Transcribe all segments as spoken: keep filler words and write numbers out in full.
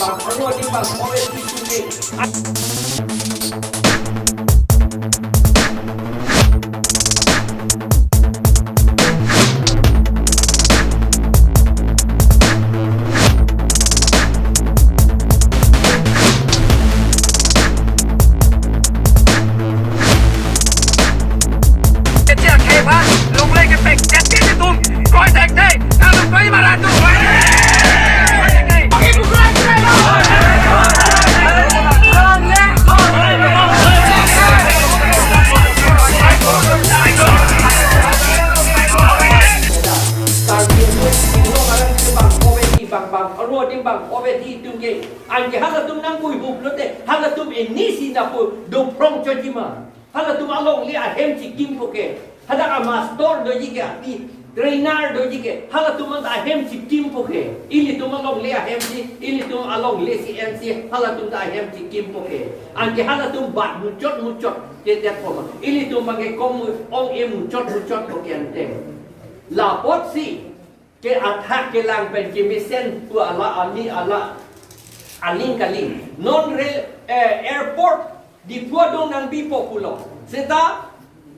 Arlo di bang ove di sungke. Kecil kayak apa? Longle kepek, jadi itu. Koi tek tek, lalu koi marah tuh. Karbi Anglong, Inglong alam ke bang ove di bang bang, arlo di bang ove di tung ye. Anke halatum nangpuihup lote, halatum ini si napu doprong chojima. Halatum alongle ahem chikim poke. Hadak amastor doji ke, api trainer doji ke. Halatum anta ahem chikim poke. Ilitum alongle ahem si, ilitum alongle si en si, halatum ta ahem chikim poke. Anke halatum bat muchot muchot ke det poma. Ilitum bangke kom ong-e muchot muchot poke ante. Lapotsi ke athak kelang pen kemesen pu ala ali ala aling kaling. Non rail, eh, airport Diphu adung nangbipo pulo. Seta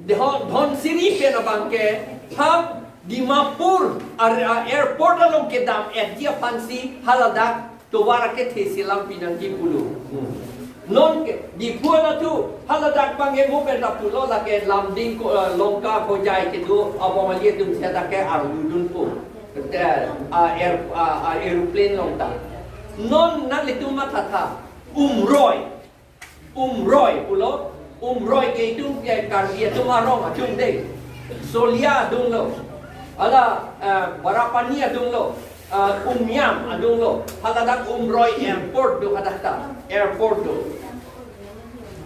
Dhon-, Dhansiri pen abangke ha Dimapur ar-, a-, airport along kedam-etji aphansi haladak tovar akethe selam pinangji pulo. Hmm. Non ke, Diphu anatthu haladak bangke mo pen lapulo lake Lumding ko, eh, Lanka Hojai kedo abang ali atum si hadak ke arludunpo. Eh, a air, a, a aeroplane along ta. Non nanglitum mathatha. Umroi. Umroi pulo. Umroi ke itum ke Karbi atum arong atum dei. Solia adunglo. Hala, eh, Barapani adunglo. Eh, Umiam adunglo. Haladak Umroi airport do hadak ta. Airport do.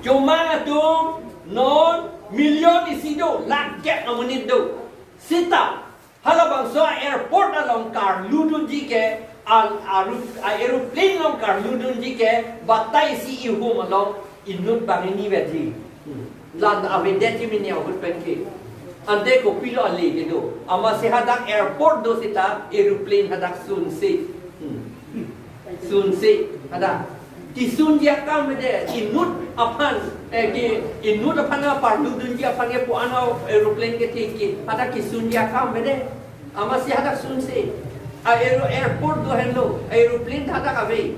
Chomang atum non million isi do, lakh kep amonit do. Seta halabangso airport along karludunji ke, al-, aru-, a aeroplane along karludunji ke, batai isi ihum along inut bang ini veji. Hmm. Lan avedet ji mini ahut pen ke. Ante kopilo ale kedo. Amatsi hadak airport do seta aeroplane hadak sunse. Hmm. Sunse, hadak. Kisunji akam vede, inut aphan, eh, ki, inut aphan aparludunji aphan ke pu-an aeroplane kethe ke, hadak kisunji akam vede. Amatsi hadak sunse. A aero-, airport do henlo, aeroplane hadak ave.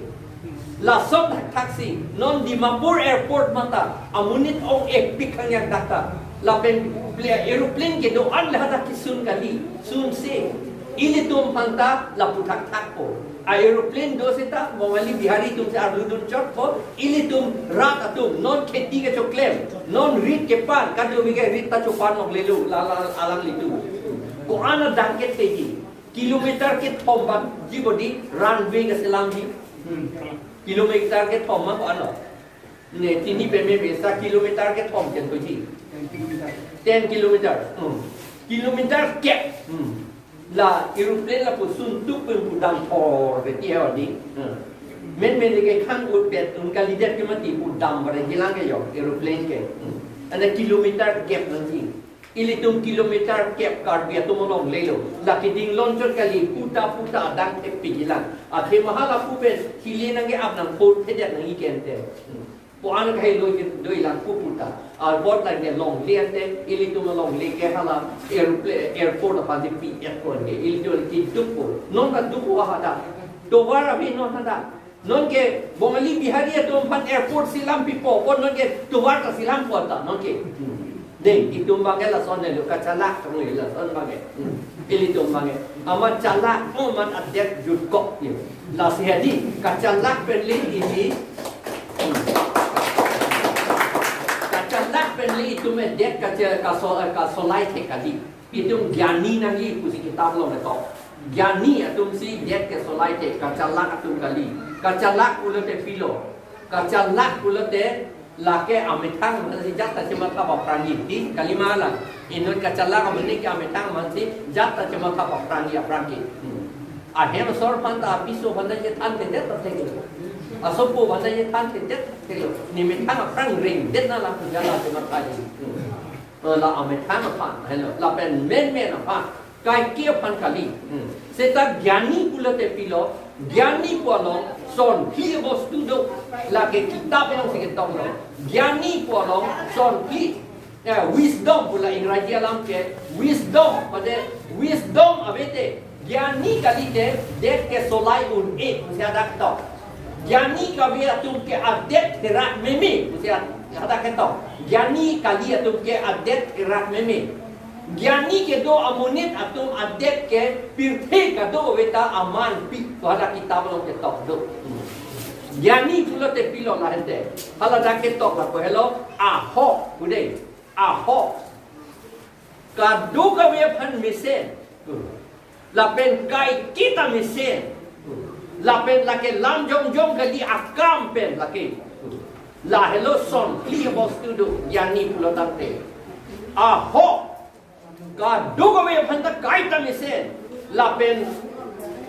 Lason thakthaksi, non Dimapur airport mata, amonit ong-epik khang yang dakta. Lapen ple-, aeroplane kedo-an le hadak kisun kali, sunse. Ilitum aphanta lapu thakthakpo. A aeroplane do seta, Bongali Bihari atum si arludun chotpo, ilitum rat atum, non kheti kechoklem, non rit kepan, kadokave ke rit ta chopan longlelo, la, la, alanglitum. Ko-an adang ketheji, kilometer kethom bang ji bodi, runway keselamji. Kilometer kethom ma ko-anlo. Ne, chini peme mesa kilometer kethom chen tuji. Ten kilometer. Ten kilometer. Hmm. Kilometer kep. Hmm. La aeroplane lapu suntuk pen pu dam thor veti he odi. Hmm. Men men ke khang ut bet un kalidet ke mati pu dam bare jilang ke jo aeroplane ke. Hmm. Anta kilometer kep nangji. Ilitum kilometer kep Karbi atum longlelo. Lake ding lonchot kali puta puta adang thepik jilang. Athe ma halapu pen hile nangke ap nangpor thedet nangji kente. Pu-an kahelo je doi lang pu puta. Airport lang ke longle ante, ilitum longle ke hala aeroplane, airport aphan je pi-et ko ke, ilitum kidukpo. Non kadukpo hadak. Tovar ave non hadak. Non ke Bongali Bihari atum aphan airport selam pipo, ko non ke tovar ta selampo ta, non ke. Dei, itum bangke lason nelo, kachalak tong nelo, lason bangke. Hmm. Ilitum bangke. Amat chalak, oh, amat adet jutkok ni. Lasi hedi, kachalak pen le ini. Hmm. Kachalak pen le itum adet kacha-, kaso-, kasolai thek kali. Itum gyani nangji pusi kitab along ketok. Gyani atum si det kesolai ke, kachalak atum kali. Kachalak pulote pilo. Kachalak pulote lake amethang amatsi jat ta chematha aphrangji, di kalima lang. Inut kachalak amonit ke amethang amatsi jat ta chematha aphrangji aphrang ke. Hmm. Ahem asor aphanta, apiso aphanta chethan thedet ta theklo. Asopo aphanta chethan thedet ta theklo. Ne methang aphrang rengdet na la pu jat ta chemathaji. Hmm. Eh, la amethang aphan, helo, lapen menmen aphan, kaike aphan kali. Hmm. Seta gyani pulote pilo, gyani pu along, Son phli bostu do, lake kitab along si ketoklo. Gyani pu along son phli, eh, wisdom pu la Ingraji alam ke wisdom, mate wisdom ave te, gyani kali te, det ke solai un-e pusi hadak tok. Gyani kave atum ke adet therak meme pusi hadak ketok. Gyani kali atum ke adet therak meme. Gyani kedo amonit atum adet ke pirthe kadokave ta aman pi, pu hala kitab along ketok do. Gyani pulote pilo lahente. Hala dak ketok lapu helo, ahok pu dei. Ahok. Kadokave aphan mesen. Lapen kaike ta mesen. Lapen lake lam jongjong kali akam pen lake. Lahelo son phli bostu do gyani pulo tangte. Ahok. Kadokave aphan ta kaike ta mesen. Lapen,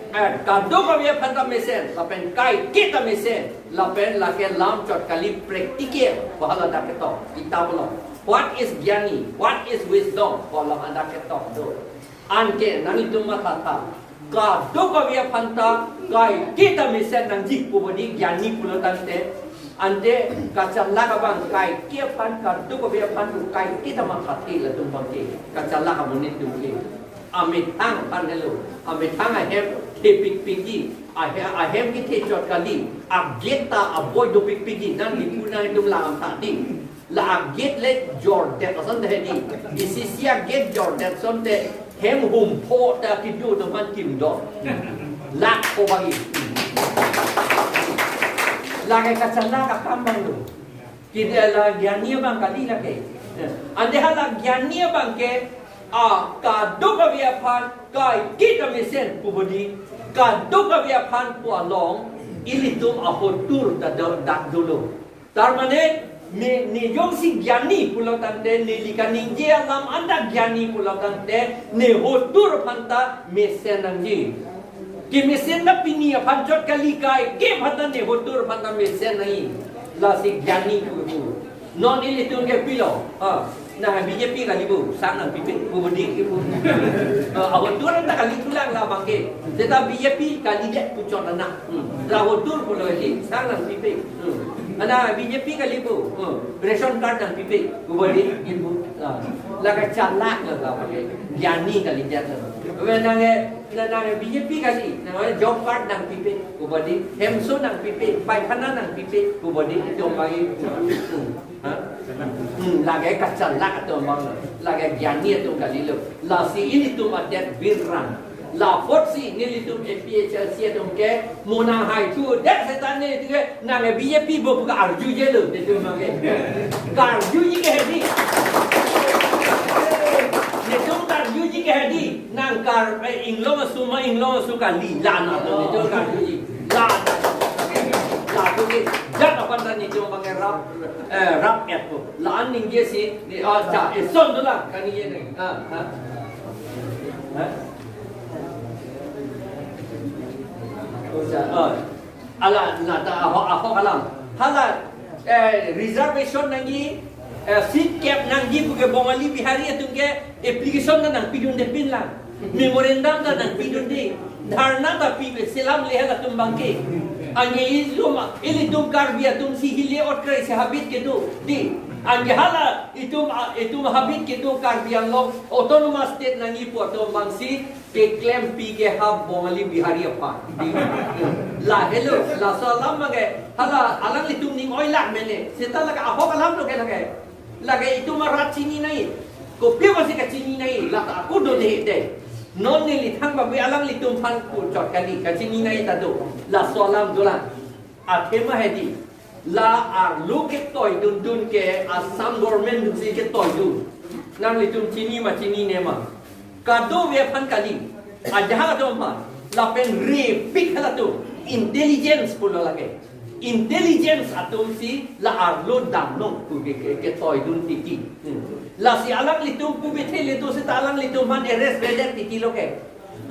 eh, kadokave aphan ta mesen. Lapen kaike ta mesen. Lapen lake lam chot kali practical. Pu hala dak ketok. Kitab along. What is gyani? What is wisdom? Pu hala dak ketok do. Anke nanglitum mathatha. Kadokave aphan ta kaike ta mesen nangji pu bodi gyani pulo tangte. Ante kachalak abang kaike aphan kadokave aphan tu kaike ta mathathe latum abang ke. Kachalak amonit atum ke. Amethang aphan helo. Amethang ahem thepikpikji. Ahe-, ahem kethe chot kali. Agate ta aboi dopikpikji. Nangli pu nangtum langtha dei. La agate le jordet ason te dei. Isi isi agate jordet ason te hem humpho ta kedo atum aphan kim do. Lak ko bagi. Lake kachalak akam abang lo. Kita la gyani abang kali lake. Ante hala gyani abang ke, a, kadokave aphan kaike ta mesen pu bodi. Kadokave aphan pu along ilitum ahotur ta do, dak dolo. Tar mane, ne, ne jongsi gyani pulo tangte, neli kaningje alam anta gyani pulo tangte, ne hotur aphan ta mesen nangji. Kemesen ta pini aphan chot kali, kaike aphan ta ne hotur aphan ta mesen nangji. Lasi gyani pu pu. Non ilitum ke pilo. Ha. Nang B J P kali bo, sang nangpipe, pu bodi ke pu. Eh, ahotur ta kali pulang la abang ke. Seta B J P kalidet pu chot anak. Hmm. La ahotur pulo si, sang nangpipe. Hmm. Ana B J P kali bo. Hmm. Ration card nangpipe, pu bodi ke pu. Ah. La kachalak la la abang ke. Gyani kalidet la. Ave nang eh, nang, nang B J P kali, nang job card nangpipe, pu bodi. Hemso nangpipe, paikhana nangpipe, pu bodi. Jom bagi. Hmm. Ha? Hmm, lake kachalak atum abang, lake gyani atum kalilo. Lasi ilitum adet virang. La apotsi nelitum A P H L C atum ke mo nanghai thudet seta nelitum ke nang B J P bo pu ka-arjuje lo, nelitum abang ke. Ka-arjuji ke hedi. Nelitum ka-arjuji ke hedi. Nang kar, eh, inglong asu ma inglong asu kali. La na to nelitum ka-arjuji. La na to. La to ke. Jat aphan ta nelitum abang ke rap, eh, rap-et po. La-an ningje si, ne, ah, cha, eson dolang, kaningje nang. Ah, ah. Ha? Oh, cha, oh. Ala, la ta, ahok, ahok alam. Hala, eh, reservation nangji, eh, seat kep nangji puke Bongali Bihari atum ke application ta nangpidunde pinlang. Memorandum ta nangpidunde. Dharna ta pi selam le halatum abang ke. Anke ilitum, ilitum Karbi atum si hile otkre si habit kedo. Dei. Anke hala itum, itum habit kedo Karbi Anglong Autonomous State nangji pu atum abang si keklem pi ke ha Bongali Bihari aphan. Dei. Lahelo, laso alam abang ke. Hala alanglitum ning oilak mene. Seta lake ahok alam lo ke lake. Lake itum arat chini nai. Kopi apotsi kachini nai, la ta ako do dei dei. Non nelithang babe alanglitum aphan pu chot kali, kachini nai ta do. Laso alam dolang. Athema hedi. La arlo ketoiduntun ke Assam government si ketoidun. Nanglitum chini ma chinine ma. Kadokave aphan kali. Ajahak atum aphan. Lapen repik halatum. Intelligence pulo lake. Intelligence atum si la arlo damlong pu ke, ke, ketoidun titi. Hmm. Lasi alanglitum pu bethele to seta alanglitum aphan arrest vedet titi lo ke.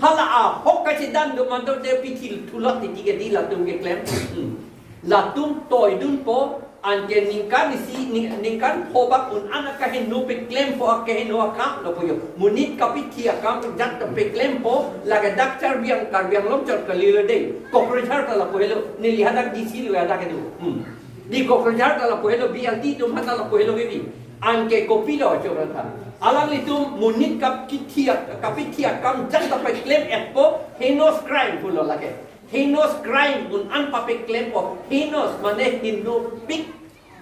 Hala ahok kachedan do manto te pithil thulot titi ke dei latum keklem. Hmm. Latum toidunpo, Anke ningkan isi, ning-, ningkan pho bak un-an akaheno peklempo, akaheno akam lo pu jo. Monit kapithi akam jat ta peklempo, lake dak Karbi Ang-, Karbi Anglong chot kalilo dei. Kokrajhar ta lapu helo, neli hadak D C lo hadak kedo. Hmm. Di Kokrajhar ta lapu helo, B R T atum aphan ta lapu helo kebi. Anke kopilo chot ta. Alanglitum monit kapithi ak-, kapithi akam jat ta peklem-etpo, heinous crime pulo lake. Heinous crime un-an papeklempo. Heinous mane henopik,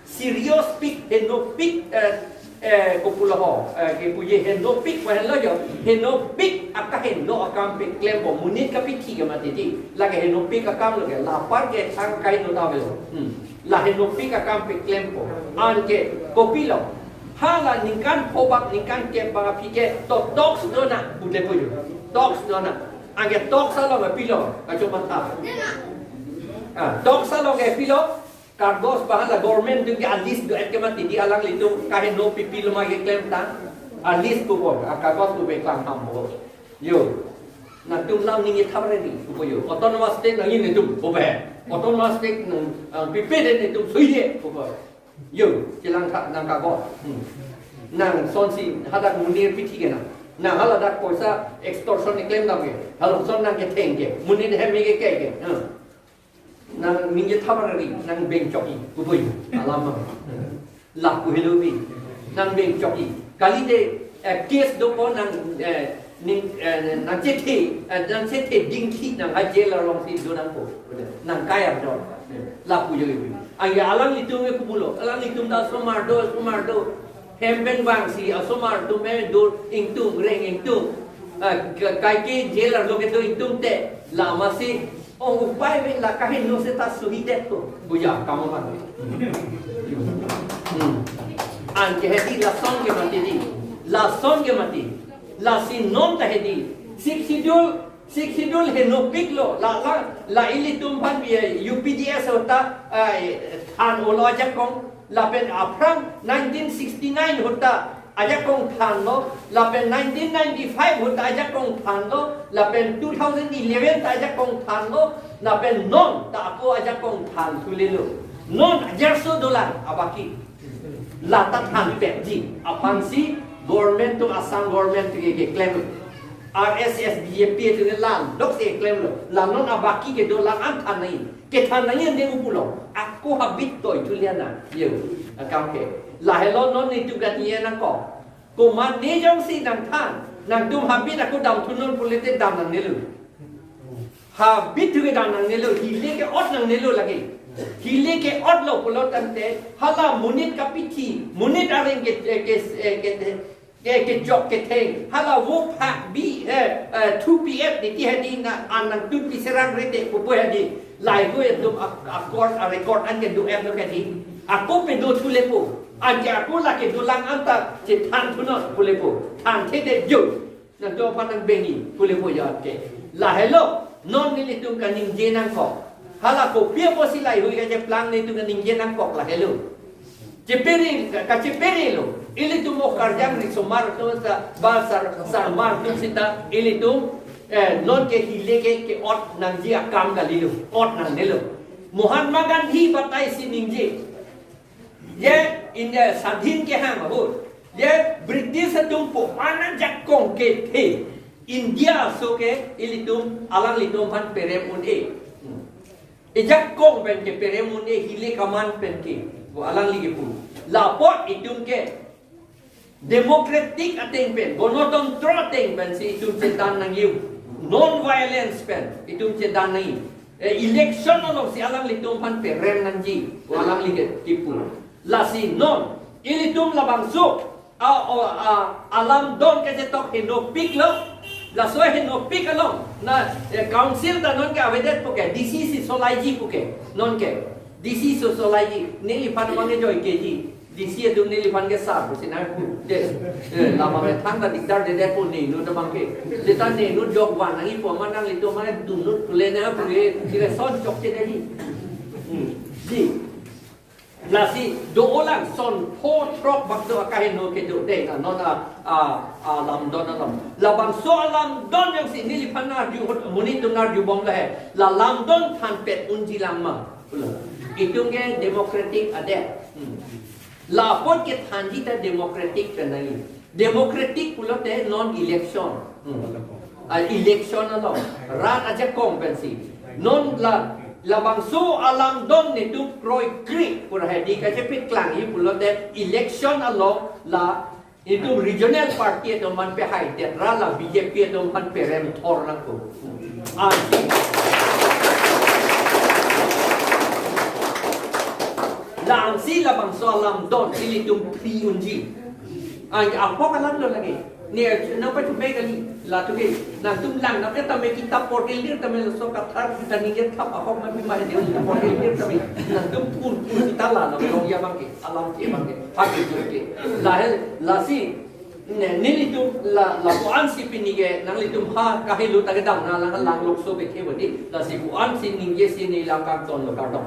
serious pik, henopik, eh, eh, kopulo ho, eh, kepuji henopik, pu henlo jo, henopik akaheno akam peklempo. Monit kapithi ke mati di, lake henopik akam lo ke, lapar ke thang kai no ta velo. Hmm. La henopik akam peklempo. Anke kopilo. Hala ningkan pho bak, ningkan kep bak aphi ke, to talks do na, pule pu jo. Talks do na. Anke talks along pilo, kachoman ta. Ah, talks along pilo, kagos bahan la government atum ke a-list do-et ke mati di, alanglitum kaheno pipi lo ma keklem ta. A-list pu bo, a kagos pu be klang ham bo. Jo. Nangtum lam ningje thap redi, pu bo jo. Autonomous state nangji netum, pu bo. Autonomous state nang, ah, pipe de netum suide, pu bo. Jo, chelang tha nang kagos. Hmm. Nang sonsi hadak monit pithi ke nang. Nang hala dak poisa extortion keklem dam ke. Halason nang ketheng ke. Monit hem ke ke ke. Hmm. Nang ningje thap redi, nang beng chokji, pu bo jo. Alam ma. Lapu helo bi. Nang beng chokji. Kalite, eh, case dopo nang, eh, ning, eh, nang chethe, eh, nang chethe dingthi nang ha jail alongsi do nangpo. Nang kai ardon. Lapu jo bi. Anke alanglitum ke kopulo. Alanglitum ta osomar do, osomar do. Hem pen vangsi osomar atum me do ingtung, reng ingtung. Ah, ka-, kaike jail arlo kedo ingtung te. La masi, oh, upai ave, la kaheno seta suhidetpo. Buja, kamu kan. Hmm. Anke hedi lason ke mati di. Lason ke mati. Lasi non ta hedi. Sixth Schedule, Sixth Schedule henopik lo. La, la, la ilitum aphan bi, eh, U P D S ahut ta, eh, than-olo ajakong. Lapen aphrang nineteen sixty-nine ahut ta ajakong thanlo, lapen nineteen ninety-five ahut ta ajakong thanlo, lapen two thousand eleven ta ajakong thanlo, lapen non ta ako ajakong than thulelo. Non ajarso dolang abaki. La ta thanpetji aphansi government atum, Assam government atum ke keklem. R S S, B J P atum ke la dok si klemlo. La non abaki kedolang an than nangji. Kethan nangji ante upulo. Ako habit toi thuliana. Jo, akam ke. Lahelo non netum kaningje nangkok. Komat ne jongsi nangthan, nangtum habit ako damthunon pule te dam nangnelo. Habit thu ke dam nangnelo, hile ke-ot nangnelo lake. Hile ke-otlo pulo tangte, hala monit kapithi, monit areng ke, ke, ke, ke, ke, kejok ketheng. Hala vo phak bi, eh, eh, thupi-et niti hedi na an nangthupi serang rete pupo hedi. Lahei atum a, a-court, a-record an kedo-etlo hedi. Ako pedo thulepo. Anke ako lake dolang anta chethan thunon pulepo. Thanthe det jo. Nangtum aphan nangbengji pulepo jo ke. Lahelo, non nelitum kaningje nangkok. Hala kopi apotsi lahei kacheplang netum kaningje nangkok lahelo. Chepere, kacheperelo. Ilitum o karjang ri osomar atum sa, ba sar, sarmar atum sita, ilitum, eh, non ke hile ke, ke-ot nangji akam kalilo, ot nangnelo. Mahatma Gandhi batai si ningje. Je India swadhin kehang ahut, je British atum pu-an ajakong kethe India aso ke ilitum, alanglitum aphan perem un-e. Hmm. Ejakong pen ke perem un-e, hile kaman pen ke. Pu alangli kepu. Lapot itum ke democratic ateng pen, gonotantro ateng pensi itum chedan nangji. Non violence pen itum chedan nangji. Eh, election alongsi alanglitum aphan perem nangji. Pu alangli ke, kepu. Lasi non ilitum labangso a, o, a, alamdon kechetok henopiklo. Laso henopik along na, eh, council ta non ke avedetpo ke, D C si solaiji pu ke, non ke D C si solaiji. Neliphan mane joike ji, D C atum neliphan ke sar pusi nangpu. Des. Eh, la mane thangta dikdar dedetpo ne inut abang ke. Seta ne inut jok van nangji pu ma nanglitum mane dunut pule nangpu ke, sile son chokche dei. Hmm. Ji. Lasi do-olang, son pho throk bak do akaheno kedo dei, na non a, a, alamdon along. Labangso alamdon jongsi neliphan arju ahut, monit atum arjubom lahei. La lamdon thanpet unji lang ma. Pulo. Itum ke democratic adet. Hmm. Lapot kethanji ta democratic pen nangji. Democratic pulote non election. Hmm. Ah, election along. Rat ajakong pensi. Non la, labangso alamdon netum kroikre pura hedi kachepaklangji pulote election along la itum regional party atum aphan pehaidet ra la B J P atum aphan perem thor nangkok. Ansi. La ansi labangso alamdon ilitum pi unji. Anke apok alamdon lagi. Ne nangpachumei kali. Latuke nangtum lang nang tame kitap porke lir tame laso kathar kita ningje thap ahok ma pima dia kitap porke lir tame. Nangtum pun pun kita la nang long ya bangke. Alam ke bangke. Hake juke. Lahel lasi. Ne, nelitum la, lapu-an si pini ke, nanglitum ha, kahelo ta kedam, na lang, lang lokso beke bodi, lasi pu-an si ningje si neli lang kangton lo kardom.